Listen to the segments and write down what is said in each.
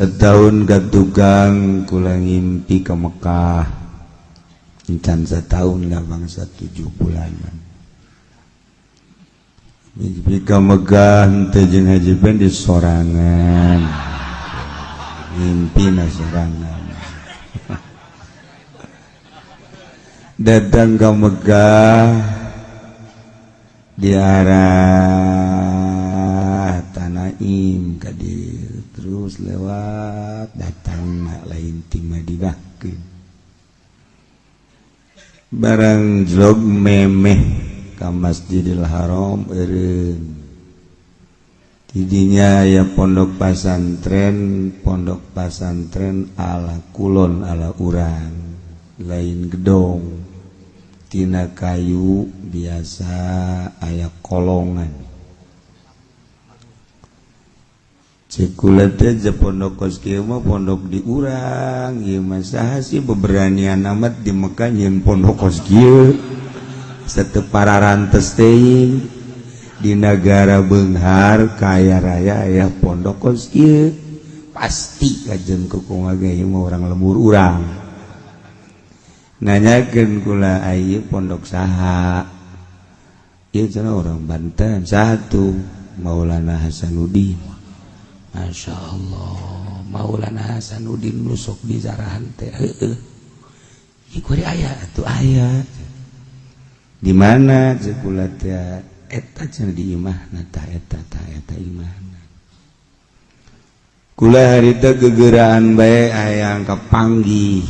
Setahun ke tukang kula ngimpi ke Mekah. Encan setahun lah, bangsa 7 bulanan. Mimpi ke Mekah henteu jeung Haji Ben di sorangan. Mimpi na sorangan. Datang ke Mekah di arah Tanaim kadir, terus lewat datang lain ti Madinah ke barang jlog memeh ka Masjidil Haram, eureun tidinya ya pondok pasantren, pondok pasantren ala kulon, ala urang, lain gedong, tina kayu biasa, aya kolongan. Cek kula teh, pondok kos kieu mah pondok di urang ieu mah. Saha sih beberanian amat di Mekah nyieun pondok kos kieu? Sateu pararantes teuing di negara beunghar kaya raya aya pondok kos kieu. Pasti kajen kumaha ge ieu mah urang lembur urang. Nanyakeun kula, "Ieu pondok saha?" "Ieu," cenah, "orang Banten." Satu Maulana Hasanuddin. Masya Allah, Maulana Hasanuddin nusuk di zarahan teh. Heeh, ieu aya atuh, aya di mana? Cek kula teh, "Eta," cenah, "di imahna tah eta, tah eta imahna." Kula harita gegeraan bae hayang kapanggih.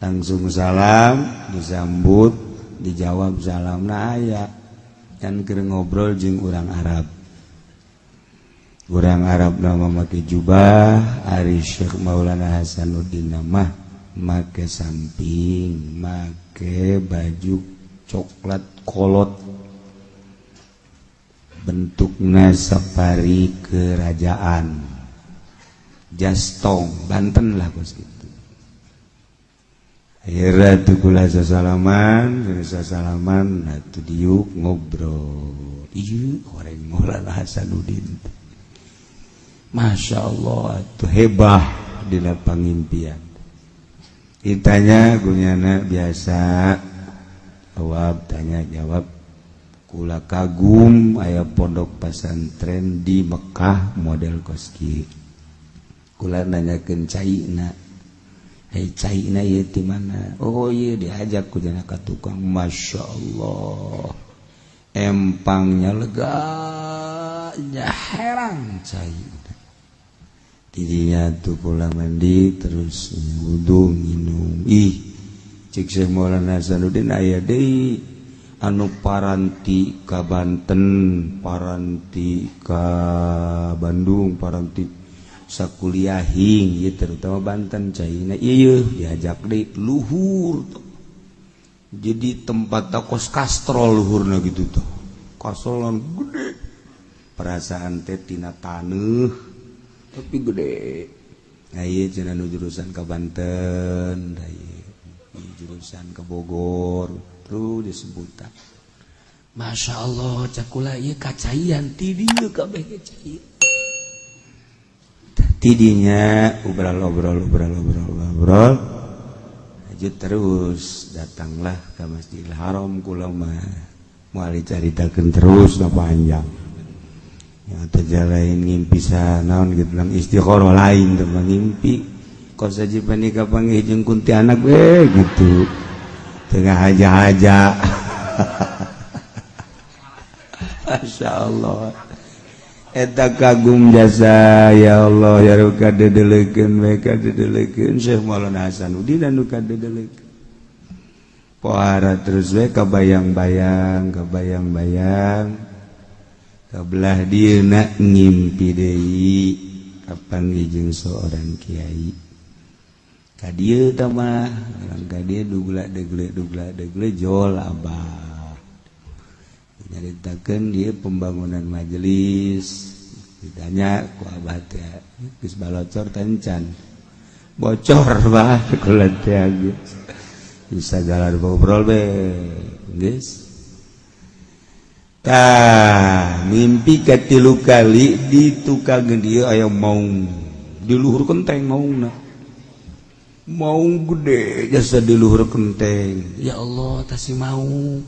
Langsung salam, disambut, dijawab salamna. Aya kan keur ngobrol jeung urang Arab. Urang Arab nama make jubah, ari Syekh Maulana Hasanuddin mah make samping, make baju coklat kolot, bentukna safari kerajaan, jastong Banten lah bos gitu. Akhirnya tuh kula sasalaman, sasalaman atuh diuk ngobrol. Iya, orang Maulana Hasanuddin. Masya Allah tuh hebah dina pangimpian. Ditanya gunyana biasa jawab, tanya jawab. Kula kagum aya pondok pesantren di Mekah model kos kieu. Kula nanyakeun caina, "Hei, caina ieu ti mana?" "Oh iya," diajak ku jana ka tukang. Masya Allah, empangnya lega nya, herang cai. Tidinya tuh kula mandi, terus wudhu, minum. Ih, cek Syekh Maulana Hasanuddin, aya deui anu paranti ka Banten, paranti ka Bandung, paranti sakuliahing ieu, terutama Banten caina ieu. Diajak deui luhur tuh. Jadi tempat kos kastrol luhurna gitu tuh, kastrolan gede, perasaan teh tina taneuh tapi gede. Nah, iya cenah, nu jurusan ke Banten, nah, iya, jurusan ke Bogor, terus disebutan. Masya Allah, cek kula, ieu kacaian ti dieu kabeh ge cai. Tidinya obrol obrol obrol obrol obrol lanjut terus, datanglah ke Masjidil Haram. Kula mah moal dicaritakeun terus na panjang ya, teh lain ngimpi naon gitu, bilang istikharah lain tuh mah, ngimpi kos saja panika panggih jeung kuntianak we gitu, tengah haja-haja. Masya Allah, eta kagum jasa. Ya Allah ya nu kadedelekeun we, kadedelekeun Syekh Maulana Hasanuddin anu kadedelekeun. Pohara terus we, kabayang-bayang, kabayang-bayang. Kabelah dieuna ngimpi deui, kapanggih jeung seorang kiai ka dieu. Tah mah orang ka dieu, dugla degle dugla degle jol abah nyaritakeun dia pembangunan majelis. Ditanya ku abah teh, "Geus balocor tencan?" "Bocor, bah." Kula teh geus bisa jalan ngobrol be geus. Tah, mimpi katilu kali di tukang dia aya maung. Di luhur kenteng maungna, maung gede jasa di luhur kenteng. Ya Allah, tas si maung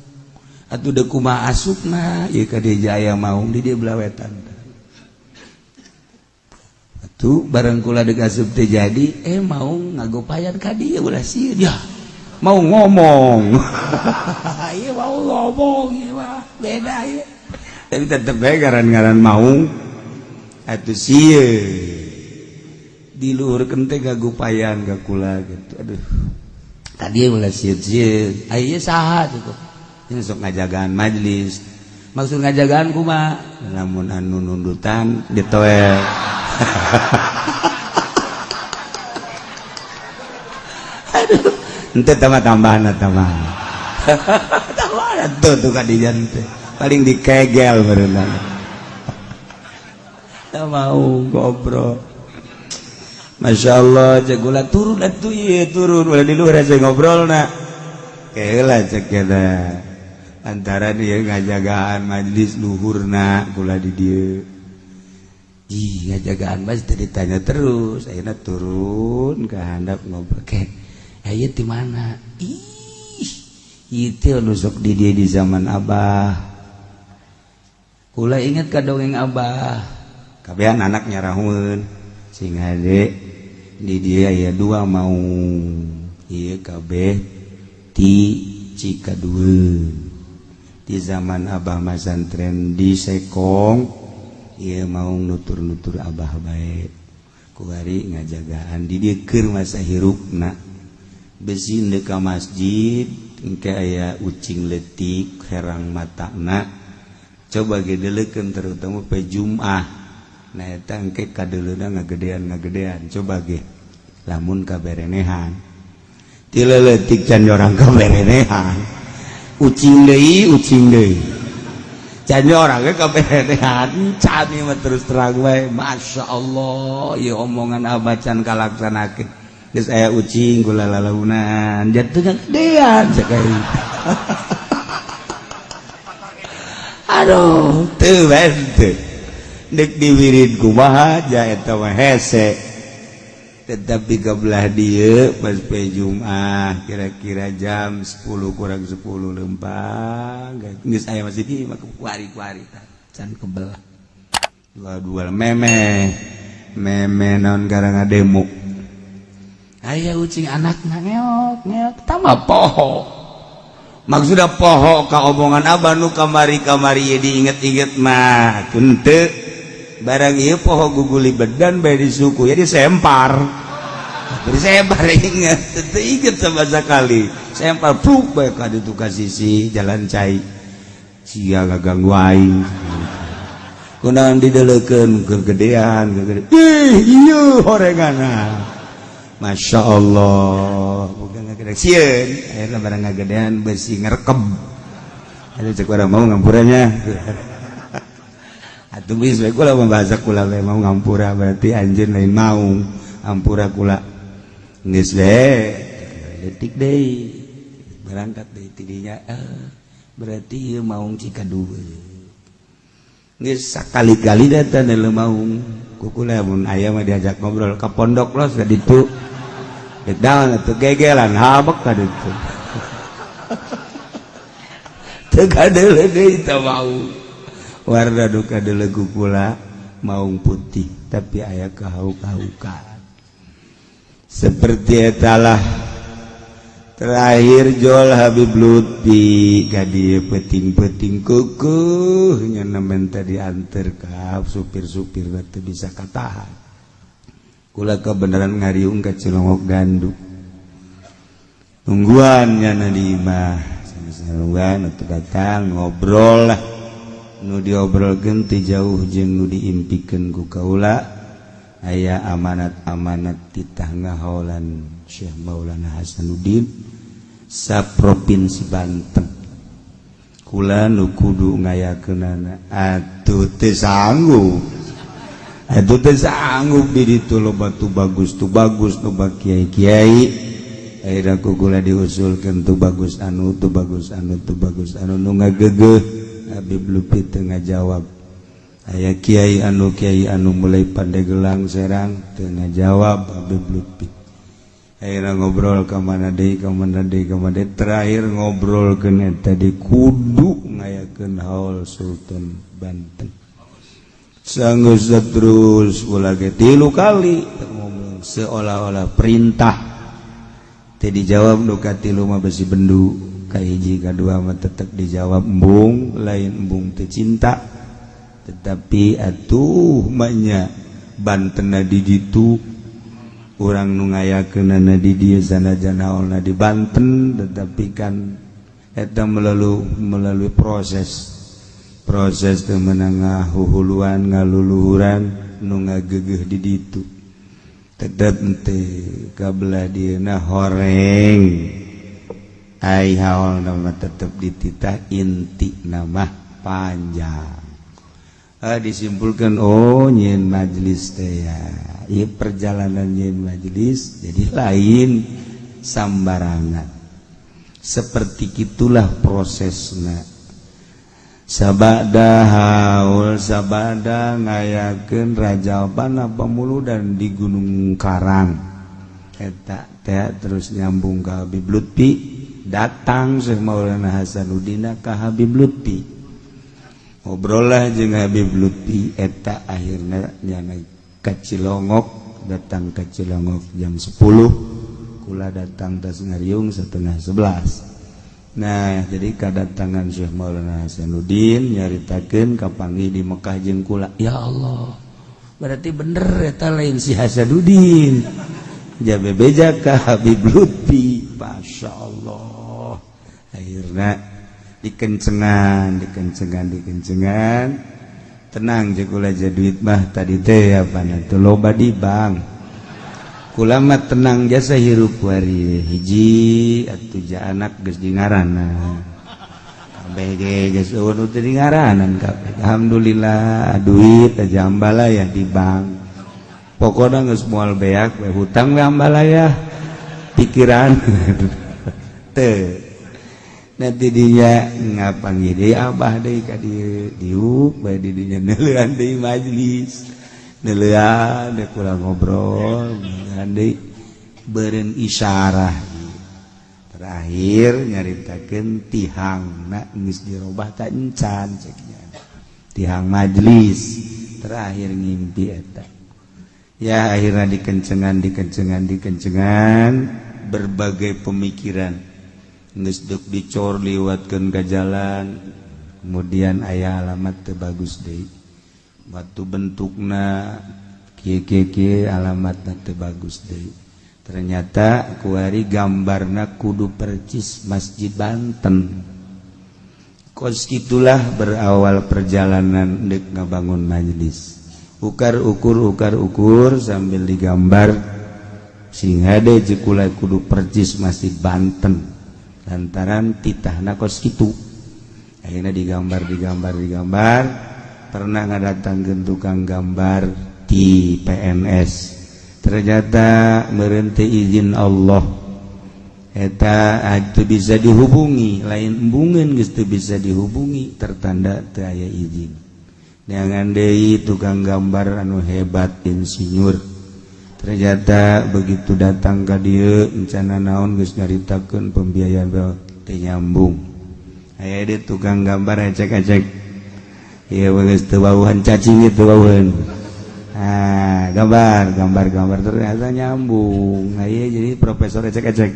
atuh deuk kumaha asupna ieu ka dieu jaya maung di dieu belah wetan. Atuh bareng kula deuk asup teh jadi maung ngagopayan ka dieu, ulah sieun ya. Mau ngomong. Iya, mau ngomong ieu mah beda ieu. Tapi tetep bae ngaran-ngaran maung atuh sieun. Di luhur kenteng ngagupayan ka kula gitu. Aduh. Tadi ulah sieun-sieun. Aya saha cukup. Ini sok ngajagaan majlis. Maksud ngajagaan kumaha? Lamun anu nundutan ditoel. Aduh, ente tambah tambahan tambah. Tambahan tuh tuh kadijan teh. Paling dikegel berenang. Tak mau ngobrol. Masya Allah, cek gula turun atuh ieu turun ulah di luhur aja ngobrol na. Keula cek kita. Antara dia ngajagaan majlis luhurna kula di dieu. Ih, ngajagaan majlis tadi ditanya terus, akhirnya turun ke handap ngobrol ke. Aya di mana? Ih, itu nu sok di dieu di zaman Abah. Kula inget ka dongeng Abah. Kabehan anak nyarahueun. Sing hade di dia ya dua mau ieu kabeh ti Cikadueun. Di zaman Abah masantren di Sekong ieu mau nutur-nutur Abah bae. Kuari ngajagaan di dieu keur masa hirupna. Besi deuk ka masjid engke aya ucing leutik herang matana. Coba ge deuleukeun terutama pe Jumat. Nah eta engke kadeuleuna ngagedean-ngagedean coba ge lamun kaberenehan. Ti leutik can orang kaberenehan. Ucing deui, ucing deui. Can orang ge kaberenehan, can ieu mah terus terang wae. Masya Allah, ieu omongan Abah can kalaksanakeun. Geus aya ucing kula lalaunan, jatuh ngagedean cek aing. Aduh, teu bae teu. Dek diwirid kumaha ja eta mah hese. Tetapi kebelah dieu pas pe Jumat kira-kira jam 10 kurang 10 lempang geus aya masjid ieu mah kuari-kuari tah can kebelah. Dua-dua meme meme naon gara ngademo. Aya ucing anakna ngeok ngeok tambah poho. Maksudna poho ka omongan Abah nu kamari-kamari ieu diinget-inget mah henteu. Barang ieu poho guguli bedan bae di suku ya disempar. Disempar inget, teu inget sama sekali. Sempar pluk bae ka ditu ka sisi jalan cai. Sia ganggu aing. Kunaon dideleukeun kegedean, kegedean. Ih, ieu horenganna. Masya Allah, bukan ngagedean sieun, akhirnya barang ngagedean besi ngerekem. Aduh cek orang mau ngampuranya. Atuh geus we kula membahasa kula we mau ngampura berarti anjeun lain mau ampura kula. Geus we detik deui berangkat deui tidinya berarti ieu maung Cikadua. Geus sakali-kali datang dalam maung ku kula mun aya mah diajak ngobrol ka pondok los ka ditu. Dek daun atuh gegelan habek ka ditu. Teu kadeuleu deui teh maung. Warna duka delegu kula maung putih tapi aya kahauk-kahukan. Seperti etalah terakhir jol Habib Lutfi ka dieu peuting-peuting keukeeh nya menta dianter ka supir-supir teu bisa katahan. Kula kebenaran ngariung ka Cilongok Gandu. Tungguan nya di imah sama-sama atuh datang ngobrol lah. Nu diobrolkeun ti jauh jeung nu diimpikeun ku kaula aya amanat-amanat titah ngaholan Syekh Maulana Hasanuddin sa provinsi Banten. Kula nu kudu ngayakeunana atuh teu sanggup. Atuh teu sanggup di ditu loba tu bagus loba kiai-kiai. Akhirna ku kula diusulkeun tu bagus anu tu bagus anu tu bagus anu nu ngagegeuh. Habib Lutfi teu ngajawab. Aya kiai anu mulai Pandegelang, Serang, teu ngajawab Habib Lutfi. Akhirnya ngobrol ke mana deui, ke mana deui, ke mana deui, terakhir ngobrol ke tadi kudu ngayakeun haul Sultan Banten. Sanggeus terus ulah ge tilu kali ngomong seolah-olah perintah teu dijawab. Nu katilu mah besi bendu, kahiji kadua mah tetep dijawab. Embung, lain embung teu cinta, tetapi atuh maknya Banten di ditu, urang nu ngayakeunana di dieu, sanajan haulna di Banten, tetapi kan eta melalui melalui proses proses teu meunang ngahuhuluan ngaluluhuran nu ngagegeuh di ditu, tetep teh kabelah dieuna horeng. Ai haul nama tetep dititah, inti nama panjang. Disimpulkan, oh, nyieun majelis teh ya. Ieu perjalanan nyieun majelis jadi lain sambarangan. Seperti itulah prosesna. Sabada haul, sabada ngayakeun rajaban pamuludan di Gunung Karang eta teh, terus nyambung ke Habib Lutfi. Datang Syekh Maulana Hasanuddin ka Habib Lutfi, ngobrol lah jeung Habib Lutfi eta. Akhirnya nyana ka Cilongok, datang ke Cilongok jam 10, kula datang tas ngariung setengah 11. Nah, jadi kedatangan Syekh Maulana Hasanuddin nyaritakeun kapanggih di Mekah jeung kula. Ya Allah, berarti bener eta lain si Hasanuddin, jabe beja ka Habib Lutfi. Masya Allah, akhirnya dikencengan, dikencengan, dikencengan. Tenang je, kula aja duit mah tadi teh apa tuh loba di bank. Kula mah tenang jasa hirup wari hiji atuh ja anak geus di ngaranna kabeh ge, geus euweuh nu teu di ngaranan kabeh. Alhamdulillah, duit aja ambalaya di bank. Pokoknya geus moal beak we, hutang we ambalaya pikiran teu. Nanti dia ngapanggih deui abah deui ka dieu, diuk bae di dinya, neuleuan deui majlis, neuleuan deui kula, ngobrol, neuleuan deui, beureun isyarah. Terakhir nyaritakeun tihangna geus dirobah ta encan cek nya, tihang majlis. Terakhir ngimpi eta ya, akhirnya dikencengan, dikencengan, dikencengan, berbagai pemikiran geus dek dicor liwatkeun ka jalan. Kemudian aya alamat teu bagus deui, batu bentukna kieu kieu kieu, alamatna teu bagus deui. Ternyata kuari gambarna kudu percis Masjid Banten. Kos itulah berawal perjalanan dek ngabangun majelis. Ukar ukur, ukar ukur, sambil digambar sing hade jekula kudu percis Masjid Banten, lantaran titahna kos kitu. Akhirnya digambar, digambar, digambar. Pernah ngadatangkeun tukang gambar di PNS, ternyata merente izin Allah eta itu bisa dihubungi, lain embungeun geus teu bisa dihubungi, tertanda teu aya izin. Neangan deui tukang gambar anu hebat, insinyur. Ternyata begitu datang ka dieu, rencana naon geus nyaritakeun pembiayaan teu nyambung. Aya di tukang gambar ecek-ecek ieu geus teu wawuhan cacing itu wawuhan. Ah, gambar gambar gambar, ternyata nyambung. Aya jadi profesor ecek-ecek,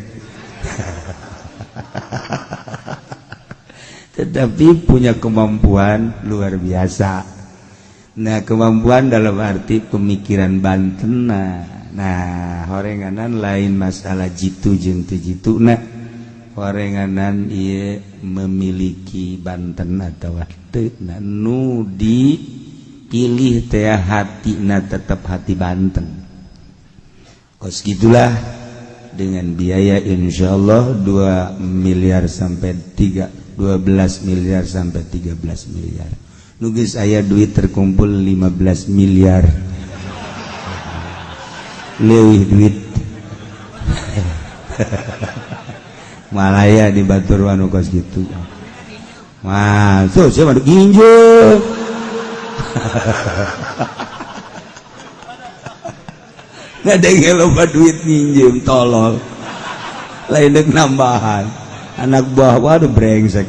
tetapi punya kemampuan luar biasa. Nah, kemampuan dalam arti pemikiran Banten. Nah, horenganan lain masalah jitu jeung teu jitu. Nah, horenganan ieu memiliki Banten atau teu. Nah, nu dipilih teh hatina tetap hati Banten. Kos gitulah, dengan biaya insya Allah 2 miliar sampai 3, 12 miliar sampai 13 miliar. Nu geus aya duit terkumpul 15 miliar leuwih duit Malaya di batur anu kos gitu. Wah, tuh siapa ginjo. Ngadenge loba duit minjem, tolol, lain dek nambahan anak buah. Waduh, brengsek.